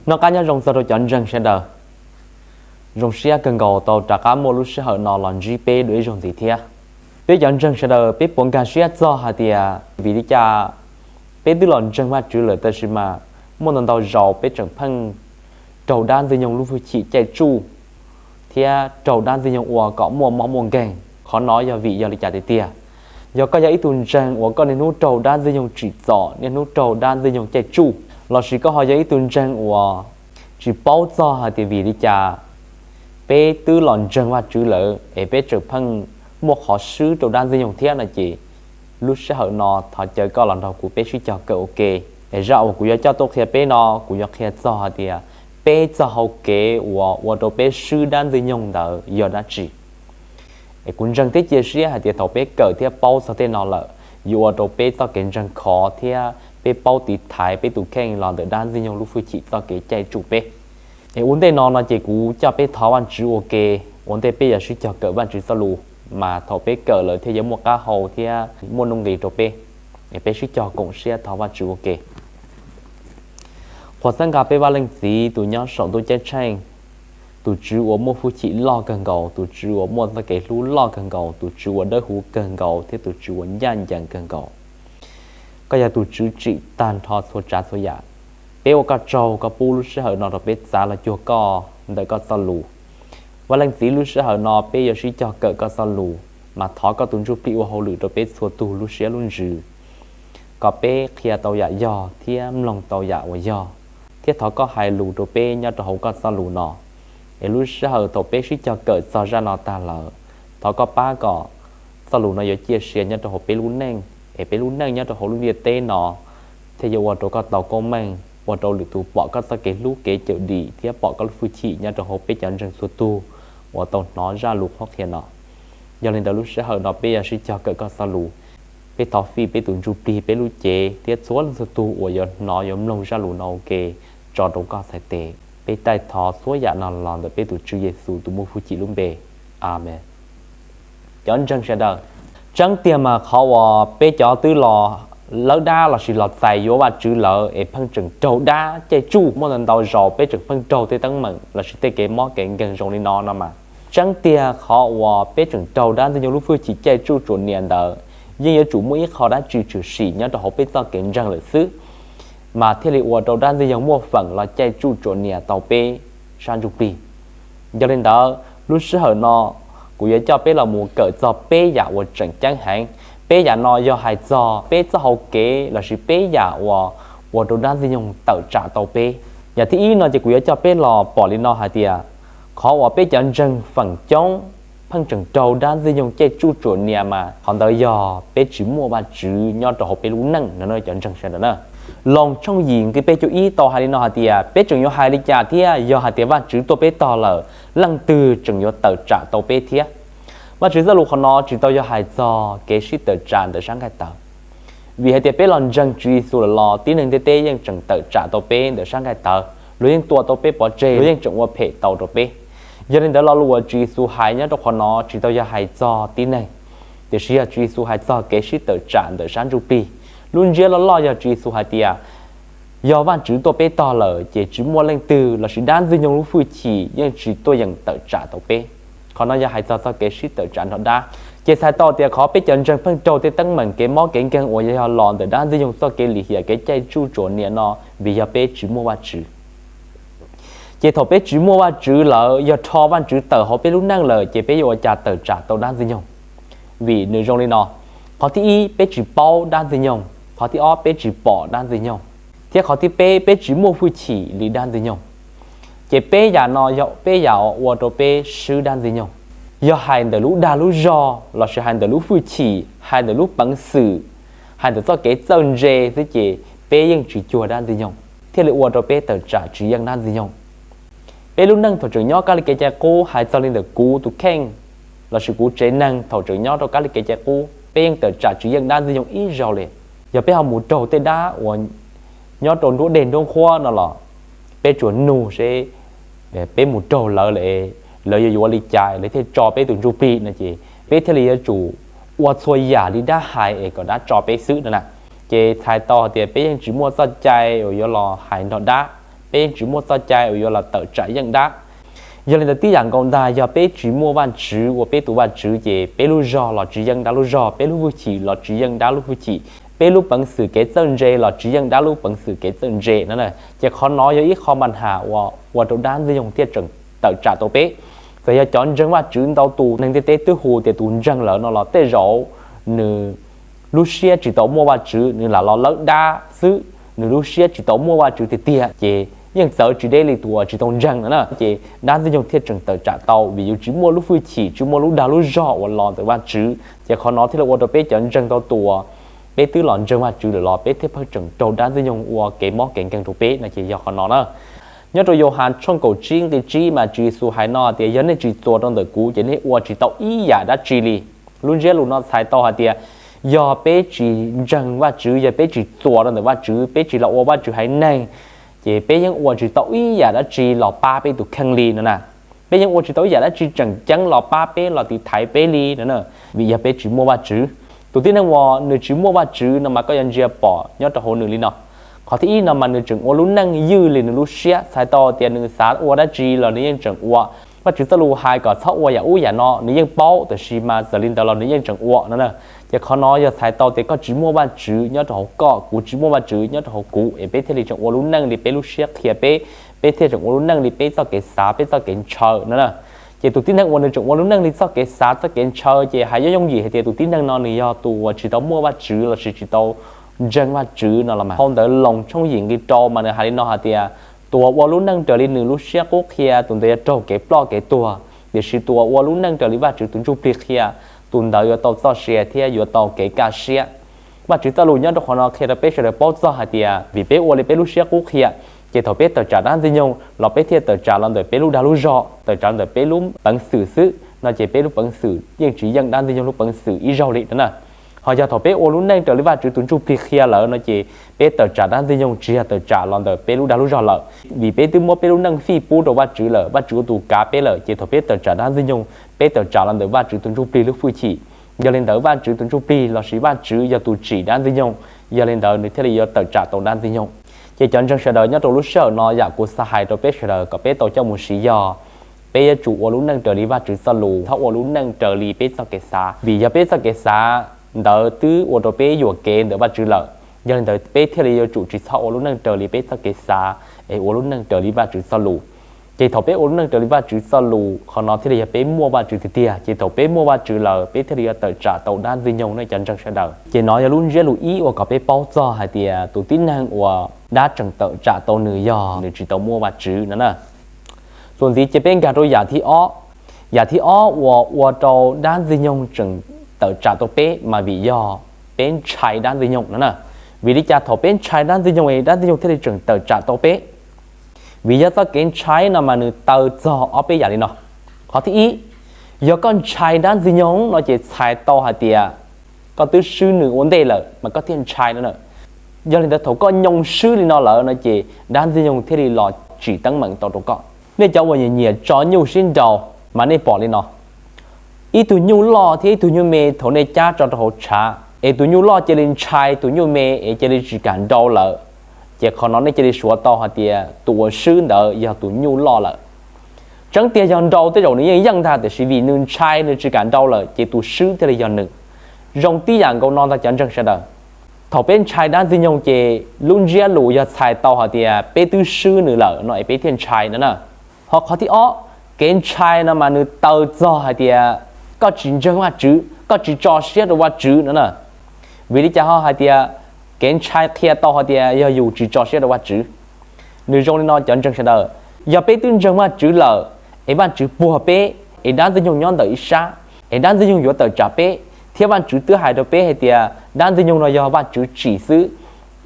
Noj qab nyob zoo txog rau cov ntseeg sawv daws. Zoo siab kawg nkaus tau rov qab muaj lub sij hawm no los ntsib peb dua ib zaug ntxiv thiab. Peb cov ntseeg sawv daws, peb puas nkag siab txog hais tias vim li cas peb twb los ntseeg Vajtswv lawm tab sis mas muaj ntau ntau zaus peb tseem pheej raug dab Ntxwg Nyoog lub hwj chim caij tsuj thiab raug dab Ntxwg Nyoog ua kom muaj mob muaj nkeeg? Qhov no yog vim yog li cas tiag tiag? Yog koj yog ib tug ntseeg uas koj niaj hnub raug dab Ntxwg Nyoog tsim txom, niaj hnub raug dab Ntxwg Nyoog caij tsuj, lossis koj ho yog ib tug ntseeg uas tsis paub txog hais tias vim li cas peb twb los ntseeg Vajtswv lawm es peb tseem pheej muaj qhov swb rau dab Ntxwg Nyoog thiab no ces, lub sij hawm no thov caw koj los nrog kuv peb sib cog kawm ua ke. Es zaj uas kuv yuav coj tuaj qhia peb no, kuv yuav qhia txog hais tias peb txoj hau kev uas ua rau peb swb dab Ntxwg Nyoog ntawd yog dab tsi. Es kuv ntseeg thiab cia siab hais tias thaum peb kawm thiab paub txog tej no lawm, yuav ua rau peb txoj kev ntseeg khov thiab peb paub tiv thaiv peb tus kheej los ntawm dab Ntxwg Nyoog lub hwj chim txoj kev caij tsuj peb. Es ua ntej no no ces kuv coj peb thov Vajtswv ua ke, ua ntej peb yuav sib cog kawm Vajtswv txoj lus, mas thaum peb kawm lawm thiaj yuav muaj qab hau thiab muaj nuj nqis rau peb. Es peb sib cog koom siab thov Vajtswv ua ke. Qhuas txhawb nqa peb Vaj Leej Txiv tus nyob saum ntuj ceeb tsheej, tus Tswv uas muaj hwj chim loj kawg nkaus, tus Tswv uas muaj txoj kev hlub loj kawg nkaus, tus Tswv uas dawb huv kawg nkaus thiab tus Tswv uas ncaj ncees kawg nkaus. Koj yog tus Tswv tsim tag nrho txhua tsav txhua yam. Peb ua koj tsaug koj pub lub sij hawm no rau peb txav los cuag koj ntawm koj txoj lus. Vaj Leej Txiv, lub sij hawm no peb yuav sib cog kawm koj txoj lus, mas thov koj tus Ntsuj Plig ua hauj lwm rau peb txhua tus lub siab lub ntsws, kom peb qhia tau yam yog thiab mloog tau yam uas yog, thiab thov koj hais lus rau peb nyob rau hauv koj txoj lus no. Es lub sij hawm thaum peb sib cog kawm txog zaj no tag lawm, thov koj pab kom txoj lus no yuav ciaj sia nyob rau hauv peb lub neej, es peb lub neej nyob rau hauv lub ntiaj teb no thiaj yuav ua rau koj tau koob meej, ua rau lwm tus pom koj txoj kev hlub kev cawm dim thiab pom koj lub hwj chim nyob rau hauv peb cov ntseeg txhua tus uas tau hnov zaj lus qhuab qhia no. Yog li ntawd lub sij hawm no peb yuav sib cog kawm koj txoj lus. Peb thov fij peb tus Ntsuj Plig, peb lub cev thiab txhua leej txhua tus uas yuav hnov yuav mloog zaj lus no ua ke tso rau koj txhais tes. Peb taij thov txhua yam no los ntawm peb tus Tswv Yexus tus muaj hwj chim lub npe. Amees. Cov ntseeg sawv daws, tseeb tiag mas qhov uas peb cov twb los lawb dab lossis los txais yuav Vajtswv lawm es pheej tseem raug dab caij tsuj muaj ntau ntau zaus, peb tseem pheej raug tej teeb meem lossis tej kev mob kev nkeeg zoo li no no mas, tseeb tiag qhov uas peb tseem raug dab Ntxwg Nyoog lub hwj chim caij tsuj tsuam niam ntawd yeej yuav tsum muaj ib qho dab tsi tshwm sim nyob rau hauv peb txoj kev ntseeg lawm xwb, mas thiaj li ua rau dab Ntxwg Nyoog muaj feem los caij tsuj tsuam niam tau peb sab ntsuj plig. Yog li ntawd lub sij hawm no kuv yuav coj peb los mus kawm txog peb yam uas tseem ceeb heev. Peb yam no yog hais txog peb txoj hau kev lossis peb yam uas ua rau dab Ntxwg Nyoog tawm tsam tau peb. Yam thib ib no ces kuv yuav coj peb los pom li no hais tias, qhov uas peb cov ntseeg feem coob pheej tseem raug dab Ntxwg Nyoog caij tsuj tsuam niam mas qhov ntawd yog peb tsis muaj Vajtswv nyob rau hauv peb lub neej no cov ntseeg sawv daws na. Loos tshooj yim nqe peb caug ib tau hais li no hais tias, peb tseem yuav hais li cas thiab, yog hais tias Vajtswv tuaj peb tog lawm, leej twg tseem yuav tawm tsam tau peb thiab? Vajtswv txoj lus qhov no tsis tau yog hais txog kev sib tawm tsam ntawm sab nqaij tawv. Vim hais tias peb los ntseeg Tswv Yexus lawm los tib neeg ntiaj teb yeej tseem tawm tsam tau peb ntawm sab nqaij tawv, luag yeej tua tau peb pov tseg, luag yeej tseem ua phem tau rau peb. Yog li ntawd lo lus uas Tswv Yexus hais nyob rau qhov no tsis tau yog hais txog tib neeg, tiam sis yog Tswv Yexus hais txog kev sib tawm tsam ntawm sab ntsuj plig. Lub ntsiab loj loj yog Tswv Yexus hais tias, yog Vajtswv tuaj peb tog lawm ces tsis muaj leej twg lossis dab Ntxwg Nyoog lub hwj chim yeej tsis tuaj yeem tawm tsam tau peb. Qhov no yog hais txog txoj kev sib tawm tsam nrog dab. Ces txhais tau tias qhov peb cov ntseeg pheej raug tej teeb meem kev mob kev nkeeg uas yog los ntawm dab Ntxwg Nyoog txoj kev lim hiam kev caij tsuj tsuam niam no vim yog peb tsis muaj Vajtswv. Ces thaum peb tsis muaj Vajtswv lawm, yog rho Vajtswv tawm hauv peb lub neej lawm ces peb yuav ua cas tawm tsam tau dab Ntxwg Nyoog? Vim nws zoo li no, qhov thib ib peb tsis paub dab Ntxwg Nyoog, qhov thib ob peb tsis pom dab Ntxwg Nyoog, thiab qhov thib peb peb tsis muaj hwj chim li dab Ntxwg Nyoog. Ces peb yam no yog peb yam uas ua rau peb swb dab Ntxwg Nyoog. Yog hais ntawm lub dag lub zog lossis hais ntawm lub hwj chim, hais ntawm lub peev xwm, hais ntawm txoj kev txawj ntse xwb ces peb yeej tsis cuag dab Ntxwg Nyoog, thiaj li ua rau peb tawm tsam tsis yeej dab Ntxwg Nyoog. Peb lub neej thaum tseem nyob kab li kev cai qub, hais txog li ntawm kuv tus kheej lossis kuv tsev neeg thaum tseem nyob rau kab li kev cai qub, peb yeej tawm tsam tsis yeej dab Ntxwg Nyoog ib zaug li. Yog peb ho mus raug tej dab uas nyob rau nruab dej nruab nqhuab no los peb tsuas nug seb peb mus raug lawv lawm, lawv yuav yuav li cas lawv thiaj tso peb tus ntsuj plig no ces peb thiaj li yuav tsum ua txhua yam li dab hais es kom dab tso peb xwb no na. Ces txhais tau hais tias peb yeej tsis muaj txoj cai uas yuav los hais nrog dab, peb tsis muaj txoj cai uas yuav los tawm tsam yeej dab. Yog li ntawd tib yam nkaus ntag, yog peb tsis muaj Vajtswv ua peb tus Vajtswv ces peb lub zog los tsis yeej dab lub zog, peb lub hwj chim los tsis yeej dab lub hwj chim, peb lub peev xwm kev txawj ntse los tsis yeej dab lub peev xwm kev txawj ntse no. Ces qhov no yog ib qho npa nham uas ua rau dab Ntxwg Nyoog thiaj tseem tawm tsam tau peb. Txawm yog cov ntseeg Vajtswv ntau tus neeg ntiaj teb twb hu tias tus ntseeg lawm no los tej zaum nws lub siab tsis tau muaj Vajtswv, nws lam los lawb dab xwb, nws lub siab tsis tau muaj Vajtswv tiag tiag, ces yeej txawv tsis deb li tus uas tsis tau ntseeg no na. Ces dab Ntxwg Nyoog thiaj tseem tawm tsam tau, vim yus tsis muaj lub hwj chim, tsis muaj lub dag lub zog uas los ntawm Vajtswv. Ces qhov no thiaj li ua rau peb cov ntseeg tau tuas, peb twb los ntseeg Vajtswv lawm los peb thiaj pheej tseem raug dab Ntxwg Nyoog ua kev mob kev nkeeg rau peb no ces yog qhov no na. Nyob rau Yauhas tshooj kaum tsib nqe tsib mas Tswv Yexus hais no tias, yog nej tsis txuas rau ntawm kuv ces nej ua tsis tau ib yam dab tsi li. Lub ntsiab lus no txhais tau hais tias yog peb tsis ntseeg Vajtswv, yog peb tsis txuas rau ntawm Vajtswv, peb tsis los ua Vajtswv haiv neeg, ces peb yeej ua tsis tau ib yam dab tsi los pab peb tus kheej li no na. Peb yeej ua tsis tau ib yam dab tsi tseem ceeb los pab peb, los tiv thaiv peb li no na, vim yog peb tsis muaj Vajtswv. Tus tib neeg uas nws tsis muaj Vajtswv no mas koj yuav ntsia pom nyob rau hauv nws li no. Qhov thib ib no mas nws tseem ua lub neej ywj li nws lub siab, txhais tau tias nws xav ua dab tsi los nws yeej tseem ua. Vajtswv txoj lus hais kom txhob ua yam ub yam no nws yeej paub, tab sis mas txawm li ntawd los nws yeej tseem ua no na. Ces qhov no yog txhais tau tias koj tsis muaj Vajtswv nyob rau hauv koj, kuv tsis muaj Vajtswv nyob rau hauv kuv, es peb thiaj li tseem ua lub neej li peb lub siab qhia peb, peb thiaj tseem ua lub neej li peb txoj kev xav, peb txoj kev ntshaw no na. Ces tus tib neeg uas nws tseem ua lub neej li txoj kev xav txoj kev ntshaw ces hais yooj yooj yim hais tias tus tib neeg no nws yog tus uas tsis tau muaj Vajtswv lossis tsis tau ntseeg Vajtswv no los mas. Phau ntawv Loos tshooj yim nqe rau mas nws hais li no hais tias, tus uas ua lub neej raws li nws lub siab qub qhia, tus ntawd yuav raug kev ploj kev tuag, tiam sis tus uas ua lub neej raws li Vajtswv tus Ntsujplig qhia, tus ntawd yuav tau txoj sia thiab yuav tau kev kaj siab. Vajtswv txoj lus nyob rau qhov no qhia rau peb sawv daws paub txog hais tias vim peb ua li peb lub siab qub qhia, ces thaum peb tawm tsam dab Ntxwg Nyoog los peb thiaj tawm tsam los ntawm peb lub dag lub zog, tawm tsam ntawm peb lub peev xwm xwb no ces peb lub peev xwm yeej tsis yeej dab Ntxwg Nyoog lub peev xwm ib zaug li no na. Ho yog thaum peb ua lub neej raws li Vajtswv tus Ntsujplig qhia lawm no ces peb tawm tsam dab Ntxwg Nyoog tsis yog tawm tsam los ntawm peb lub dag lub zog lawm, vim peb twb muab peb lub neej fij pub rau Vajtswv lawm, Vajtswv ua tus kav peb lawm, ces thaum peb tawm tsam dab Ntxwg Nyoog peb tawm tsam los ntawm Vajtswv tus Ntsujplig lub hwj chim. Yog li ntawd Vajtswv tus Ntsujplig lossis Vajtswv yog tus tsim dab Ntxwg Nyoog, yog li ntawd nws thiaj li yuav tawm tsam tau dab Ntxwg Nyoog. Ces cov ntseeg sawv daws nyob rau lub sij hawm no yam kuv xav hais rau peb sawv daws kom peb tau coj mus siv yog peb yuav tsum ua lub neej raws li Vajtswv txoj lus, txhob ua lub neej raws li peb txoj kev xav, vim yog peb txoj kev xav ntawd twb ua rau peb yuam kev ntawm Vajtswv lawm. Yog li ntawd peb thiaj li yuav tsum tsis txhob ua lub neej raws li peb txoj kev xav, es ua lub neej raws li Vajtswv txoj lus. Ces thaum peb ua lub neej raws li Vajtswv txoj lus, qhov no thiaj li yog peb muaj Vajtswv tiag tiag. Ces thaum peb muaj Vajtswv lawm peb thiaj li yuav tawm tsam tau dab Ntxwg Nyoog no cov ntseeg sawv daws. Ces no yog lub ntsiab lus ib uas kom peb paub txog hais tias tus tib neeg uas dab tseem tawm tsam tau nws yog nws tsis tau muaj Vajtswv no na. Txuas ntxiv ces peb nkag rau yam thib ob. Yam thib ob uas ua rau dab Ntxwg Nyoog tseem tawm tsam tau peb mas vim yog peb ntshai dab Ntxwg Nyoog no na. Vim li cas thaum peb ntshai dab Ntxwg Nyoog es dab Ntxwg Nyoog thiaj li tseem tawm tsam tau peb? Vim yog txoj kev ntshai no mas nws taw txog ob peb yam li no. Qhov thib ib, yog koj ntshai dab Ntxwg Nyoog no ces txhais tau hais tias koj twb swb nws ua ntej lawm mas koj thiaj ntshai no na. Yog li ntawd thaum koj nyoo swb li no lawm no ces dab Ntxwg Nyoog thiaj li los tsim teeb meem tau rau koj. Nej cov uas nyiam nyiam tso nyuj sib nraus mas nej pom li no, ib tug nyuj loj thiab ib tug nyuj me thaum nej cab tso rau hauv tshav es tus nyuj loj cia li ntshai tus nyuj me es cia li tsis kam nrau lawm, ces qhov no nej cia li suav tau hais tias tus uas swb ntawd yog tus nyuj loj lawm. Tseeb tiag yog nrau tej zaum nws yeej yeej ntag, tiam sis vim nws ntshai nws tsis kam nrau lawm ces tus swb thiaj li yog nws. Zoo tib yam nkaus no ntag cov ntseeg sawv daws. Thaum peb ntshai dab Ntxwg Nyoog ces lub ntsiab lus yog txhais tau hais tias peb twb swb nws lawm no es peb thiaj ntshai no na. Ho qhov thib ob, kev ntshai no mas nws taw txog hais tias koj tsis ntseeg Vajtswv, koj tsis tso siab rau Vajtswv no na. Vim li cas ho hais tias kev ntshai qhia tau hais tias yog yus tsis tso siab rau Vajtswv? Nws zoo li no cov ntseeg sawv daws, yog peb twb ntseeg Vajtswv lawm es Vajtswv puag peb es dab Ntxwg Nyoog nyob ntawm ib sab es dab Ntxwg Nyoog yuav tawm tsam peb, thiab Vajtswv twb hais rau peb hais tias dab Ntxwg Nyoog no yog Vajtswv tsim xwb,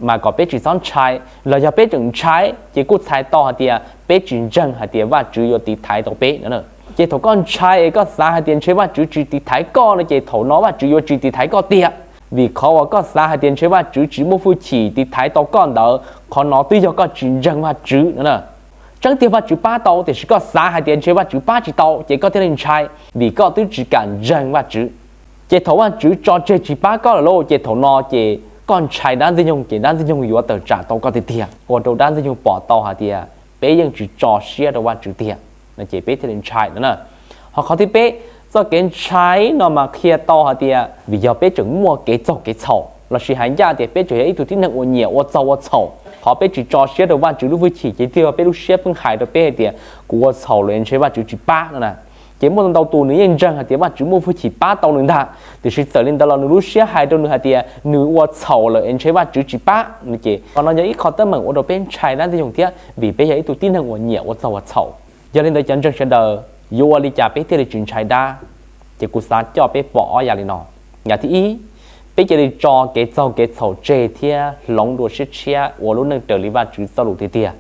mas kom peb tsis txhob ntshai. Los yog peb tseem ntshai ces kuj txhais tau hais tias peb tsis ntseeg hais tias Vajtswv yuav tiv thaiv tau peb no. Ces thaum koj ntshai es koj xav hais tias ntshe Vajtswv tsis tiv thaiv koj no ces thaum no Vajtswv yuav tsis tiv thaiv koj tiag. Vim qhov uas koj xav hais tias ntshe Vajtswv tsis muaj hwj chim tiv thaiv tau koj ntawd, qhov no twb yog koj tsis ntseeg Vajtswv no na. Tseeb tiag Vajtswv pab tau, tiam sis koj xav hais tias ntshe Vajtswv pab tsis tau ces koj thiaj li ntshai, vim koj twb tsis kam ntseeg Vajtswv. Ces thaum Vajtswv tso tseg tsis pab koj lawm lauj, ces thaum no ces koj ntshai dab Ntxwg Nyoog ces dab Ntxwg Nyoog yuav tawm tsam tau koj tiag tiag, ua rau dab Ntxwg Nyoog pom tau hais tias peb yeej tsis tso siab rau Vajtswv tiag no ces peb thiaj li ntshai no na. Ho qhov thib peb, txoj kev ntshai no mas qhia tau hais tias vim yog peb tseem muaj kev txaug kev txhaum lossis hais ncaj tias peb tseem yog ib tug tib neeg uas nyiam ua txaug ua txhaum. Qhov peb tsis tso siab rau Vajtswv lub hwj chim ces twb yog peb lub siab pheej hais rau peb hais tias kuv ua txhaum lawm es ntshe Vajtswv tsis pab no na. Ces muaj ntau tus nws yeej ntseeg hais tias Vajtswv muaj hwj chim pab tau nws ntag, tiam sis txawm li ntawd los nws lub siab hais rau nws hais tias nws ua txhaum lawm es ntshe Vajtswv tsis pab no ces qhov no yog ib qho teeb meem ua rau peb ntshai dab ntxwg nyoog thiab vim peb yog ib tug tib neeg uas nyiam ua txaug ua txhaum. Yog li ntawd cov ntseeg sawv daws, yuav ua li cas peb thiaj li tsis ntshai dab? Ces kuv xav coj peb pom ob yam li no. Yam thib ib, peb cia li tso kev txaug kev txhaum tseg thiab hloov dua siab tshiab ua lub neej raws li Vajtswv txoj lus tiag tiag.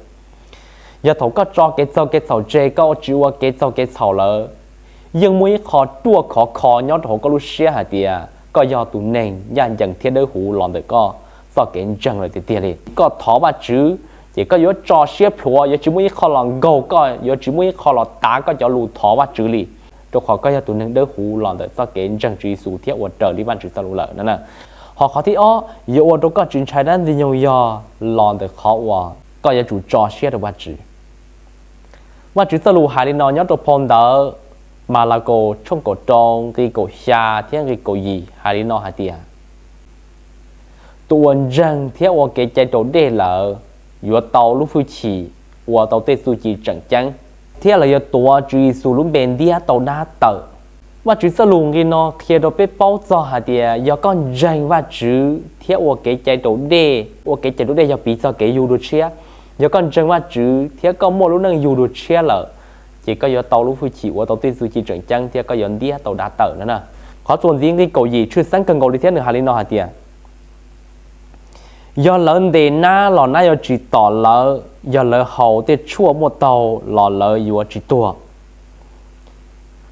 Yog thaum koj tso kev txaug kev txhaum tseg, koj tsis ua kev txaug kev txhaum lawm, yeej muaj ib qho ruaj khov kho nyob rau hauv koj lub siab hais tias koj yog tus neeg ncaj ncees thiab dawb huv los ntawm koj txoj kev ntseeg lawm tiag tiag li. Koj thov Vajtswv ces koj yuav tso siab plhuav, yuav tsis muaj ib qho los nkaug koj, yuav tsis muaj ib qho los tav koj cov lus thov Vajtswv li, rau qhov koj yog tus neeg dawb huv los ntawm txoj kev ntseeg Tswv Yexus thiab ua raws li Vajtswv txoj lus lawm no na. Ho qhov thib ob yuav ua rau koj tsis ntshai dab ntxwg nyoog yog los ntawm qhov uas koj yuav tsum tso siab rau Vajtswv. Vajtswv txoj lus hais li no nyob rau phau ntawv Malakaus tshooj kaum rau nqi kaum xya thiab nqi kaum yim hais li no hais tias, tus uas ntseeg thiab ua kev cai raus dej lawm yuav tau lub hwj chim ua tau tej txuj ci tseem ceeb, thiab lawv yuav tuav Tswv Yexus lub npe ntiab tau dab tawm. Vajtswv txoj lus nqi no qhia rau peb paub txog hais tias yog koj ntseeg Vajtswv thiab ua kev cai raus dej, ua kev cai raus dej yog piv txog kev yug dua tshiab. Yog koj ntseeg Vajtswv thiab koj muaj lub neej yug dua tshiab lawm, ces koj yuav tau lub hwj chim ua tau tej txuj ci tseem ceeb thiab koj yuav ntiab tau dab tawm no na. Qhov txuas ntxiv nqi kaum yim tshwj xeeb kawg nkaus li thiab nws hais li no hais tias, yog lawv ntes nab los nab yuav tsis tom lawv, yog lawv haus tej tshuaj muaj taug los lawv yuav tsis tuag.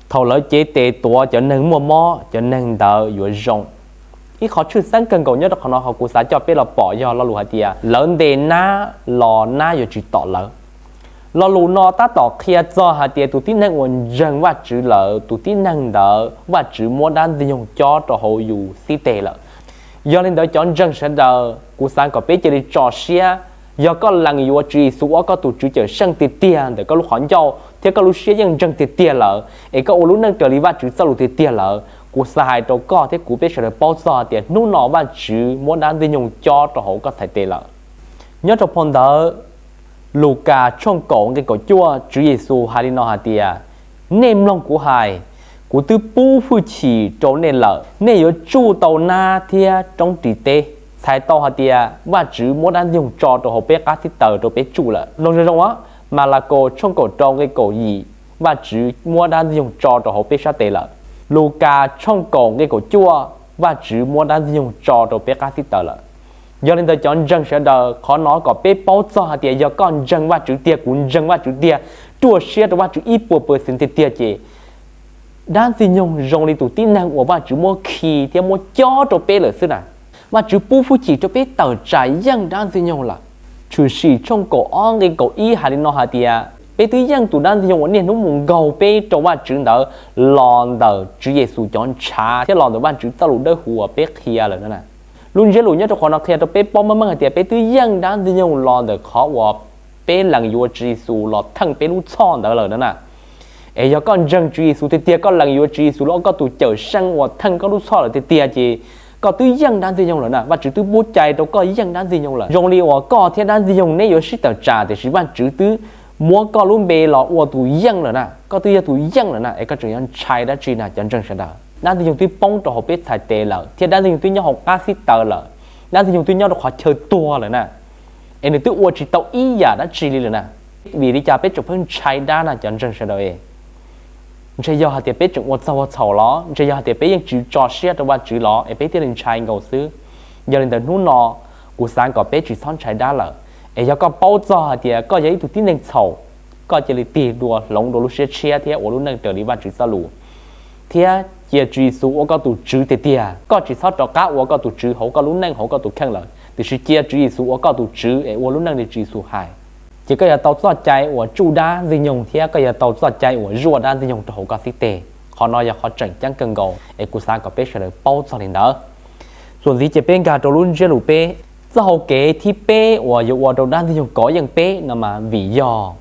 Thaum lawv cev tes tuav cov neeg muaj mob, cov neeg ntawd yuav zoo. Ib qhov tshwj xeeb kawg nkaus nyob rau qhov no ho kuv xav coj peb los pom yog lo lus hais tias lawv ntes nab los nab yuav tsis tom lawv. Lo lus no tab tom qhia txog hais tias tus tib neeg uas ntseeg Vajtswv lawm, tus tib neeg ntawd Vajtswv muab dab ntxwg nyoog cob rau hauv yus xib teg lawm. Yog li ntawd cov ntseeg sawv daws, kuv xav kom peb cia li tso siab. Yog koj lees yuav Tswv Yexus ua koj tus Tswv Cawmseej tiag tiag ntawm koj lub qhov ncauj thiab koj lub siab yeej ntseeg tiag tiag lawm, es koj ua lub neej raws li Vajtswv txoj lus tiag tiag lawm, kuv xav hais rau koj thiab kuv peb sawv daws paub txog tias hnub no Vajtswv muab dab ntxwg nyoog cob rau hauv koj txhais tes lawm. Nyob rau phau ntawv Lukas tshooj kaum nqi kaum cuaj, Tswv Yexus hais li no hais tias, nej mloog kuv hais, kuv twb pub hwj chim rau nej lawm, nej yuav tsuj tau nab thiab roob ris teb. Txhais tau hais tias Vajtswv muab dab ntxwg nyoog tso rau hauv peb qab xib taws rau peb tsuj lawm. Mloog zoo zoo os, Malakaus tshooj kaum rau nqi kaum yim, Vajtswv muab dab ntxwg nyoog tso rau hauv peb sab tes lawm. Lukas tshooj kaum nqi kaum cuaj, Vajtswv muab dab ntxwg nyoog tso rau peb qab xib taws lawm. Yog li ntawd cov ntseeg sawv daws, qhov no kom peb paub txog hais tias yog koj ntseeg Vajtswv tiag, kuv ntseeg Vajtswv tiag, ruaj siab rau Vajtswv ib puas pawv xees tiag tiag ces dab ntxwg nyoog zoo li tus tib neeg uas Vajtswv muab khi thiab muab cob rau peb lawm xwb na. Vajtswv pub hwj chim rau peb tawm tsam yeej dab ntxwg nyoog lawm. Tshwm sim tshooj kaum ob nqi kaum ib hais li no hais tias peb twb yeej tus dab ntxwg nyoog uas niaj hnub mus nkaug peb rau Vajtswv ntawd los ntawm Tswv Yexus cov ntshav thiab los ntawm Vajtswv txoj lus dawb huv uas peb qhia lawm no na. Lub ntsiab lus nyob rau qhov no qhia rau peb paub meej meej hais tias peb twb yeej dab ntxwg nyoog los ntawm qhov uas peb lees yuav Tswv Yexus los theej peb lub txhoj ntawd lawm no na. Es yog koj ntseeg Tswv Yexus tiag tiag, koj lees yuav Tswv Yexus los ua koj tus Cawmseej uas theej koj lub txhoj lawm tiag tiag ces koj twb yeej dab ntxwg nyoog lawm na. Vajtswv twb pub cai rau koj yeej dab ntxwg nyoog lawm. Zoo li uas koj thiab dab ntxwg nyoog neb yuav sib tawm tsam, tiam sis Vajtswv twb muab koj lub npe los ua tus yeej lawm na. Koj twb yog tus yeej lawm na, es koj tseem yuav ntshai dab tsi na cov ntseeg sawv daws? Dab ntxwg nyoog twb poob rau hauv peb txhais tes lawm, thiab dab ntxwg nyoog twb nyob hauv qab xib taws lawm. Dab ntxwg nyoog twb nyob rau qhov chaw tuag lawm na, es nws twb ua tsis tau ib yam dab tsi li lawm na. Vim li cas peb tseem pheej ntshai dab na cov ntseeg sawv daws? Ntshe yog hais tias peb tseem ua txaug ua txhaum los, ntshe yog hais tias peb yeej tsis tso siab rau Vajtswv los es peb thiaj li ntshai nkaus xwb. Yog li ntawd hnub no kuv xav kom peb tsis txhob ntshai dab lawm. Es yog koj paub txog hais tias koj yog ib tug tib neeg txhaum, koj cia li tig dua hloov dua lub siab tshiab thiab ua lub neej raws li Vajtswv txoj lus, thiab cia Tswv Yexus ua koj tus Tswv tiag tiag. Koj tsis txhob rov qab ua koj tus tswv hauv koj lub neej hauv koj tus kheej lawm, tiam sis cia Tswv Yexus ua koj tus Tswv es ua lub neej li Tswv Yexus hais, ces koj yuav tau txoj cai uas tsuj dab ntxwg nyoog thiab koj yuav tau txoj cai uas zuaj dab ntxwg nyoog rau hauv koj xib teg. Qhov no yog qhov tseem ceeb kawg nkaus es kuv xav kom peb sawv daws paub txog li ntawd. Txuas ntxiv ces peb nkag rau lub ntsiab lus peb, Txoj hau kev thib peb uas yuav ua rau dab ntxwg nyoog kov yeej peb no mas vim yog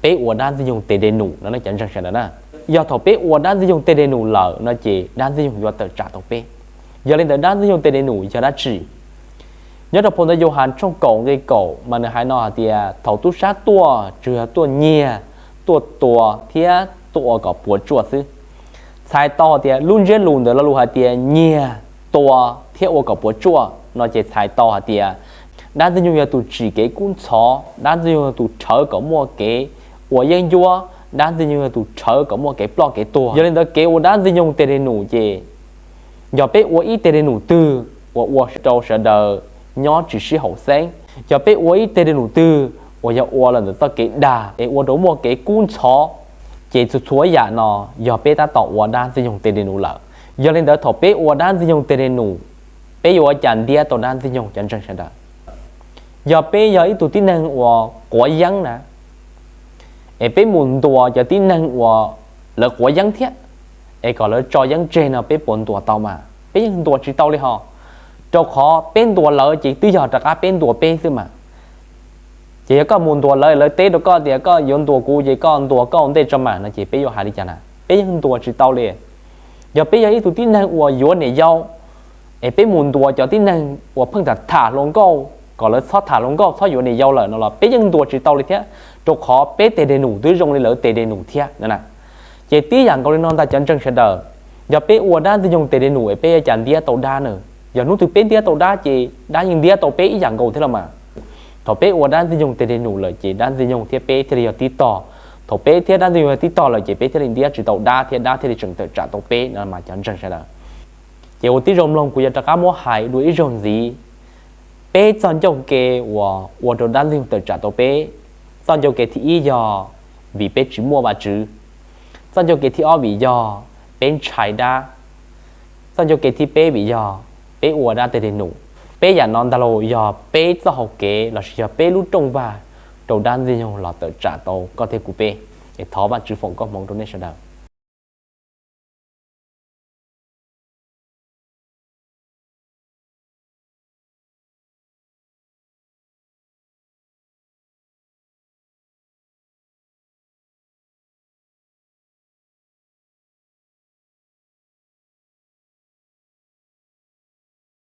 peb ua dab ntxwg nyoog tes de num no cov ntseeg sawv daws na. Yog thaum peb ua dab ntxwg nyoog tes de num lawm no ces dab ntxwg nyoog yuav tawm tsam tau peb. Yog li ntawd dab ntxwg nyoog tes de num yog dab tsi? Nyob rau phau ntawv Yauhas tshooj kaum nqe kaum mas nws hais no hais tias thaum tub sab tuaj tsuas yog tuaj nyiag, tuaj tua thiab tuaj ua kom puas tsuaj xwb. Txhais tau hais tias lub ntsiab lus ntawm lo lus hais tias nyiag, tua thiab ua kom puas tsuaj no ces txhais tau hais tias dab ntxwg nyoog yog tus tsim kev kub ntxhov, dab ntxwg nyoog yog tus rhawv kom muaj kev ua yeeb ncuab, dab ntxwg nyoog yog tus rhawv kom muaj kev ploj kev tuag. Yog li ntawd kev ua dab ntxwg nyoog tes de num ces yog peb ua ib teg de num twg uas ua rau sawv daws nyob tsis sib haum xeeb, yog peb ua ib teg de num twg uas yog ua los ntawm txoj kev dag es ua rau muaj kev kub ntxhov, ces txhua txhua yam no yog peb tab tom ua dab ntxwg nyoog teg de num lawm. Yog li ntawd thaum peb ua dab ntxwg nyoog teg de num, peb yuav ua cas ntiab tau dab ntxwg nyoog cov ntseeg sawv daws? Yog peb yog ib tug tib neeg uas quav yeeb na, es peb mus ntuas cov tib neeg uas lawv quav yeeb thiab, es kom lawv tso yeeb tseg no peb puas ntuas tau mas? Peb yeej ntuas tsis tau li hos, rau qhov peb ntuas lawv ces twb yog rov qab peb ntuas peb xwb mas. Ces yog koj mus ntuas lawv, lawv teb rau koj tias koj yuav ntuas kuv ces koj ntuas koj ua ntej tso mas no ces peb yuav hais li cas na? Peb yeej ntuas tsis tau li. Yog peb yog ib tug tib neeg uas yuav niam yau, es peb mus ntuas cov tib neeg uas pheej tham tham hluas nkauj kom lawv txhob tham hluas nkauj txhob yuav niam yau lawm no los peb yeej ntuas tsis tau li thiab, rau qhov peb teg de num twb zoo li lawv teg de num thiab na. Ces tib yam nkaus li no ntag cov ntseeg sawv daws, yog peb ua dab ntxwg nyoog teg de num es peb yuav cas ntiab tau dab na? Yog hnub twg peb ntiab tau dab ces dab yeej ntiab tau peb ib yam nkaus thiab los mas. Thaum peb ua dab ntxwg nyoog teg de num lawm ces dab ntxwg nyoog thiab peb thiaj li yog tib tog. Thaum peb thiab dab ntxwg nyoog yog tib tog lawm ces peb thiaj li ntiab tsis tau dab thiab dab thiaj li tseem tawm tsam tau peb no mas cov ntseeg sawv daws. Ces ua tib zoo mloog kuv yuav rov qab muab hais dua ib zaug ntxiv. Peb txoj ncauj ke uas ua rau dab ntxwg nyoog tawm tsam tau peb, txoj ncauj ke thib ib yog vim peb tsis muaj Vajtswv. Txoj ncauj ke thib ob vim yog peb ntshai dab. Txoj ncauj ke thib peb vim yog peb ua dab teg de num. Peb yam no ntag lauj yog peb txoj hau kev lossis yog peb lub rooj vag rau dab ntxwg nyoog los tawm tsam tau koj thiab kuv peb. Es thov Vajtswv foom koob hmoov rau nej sawv daws.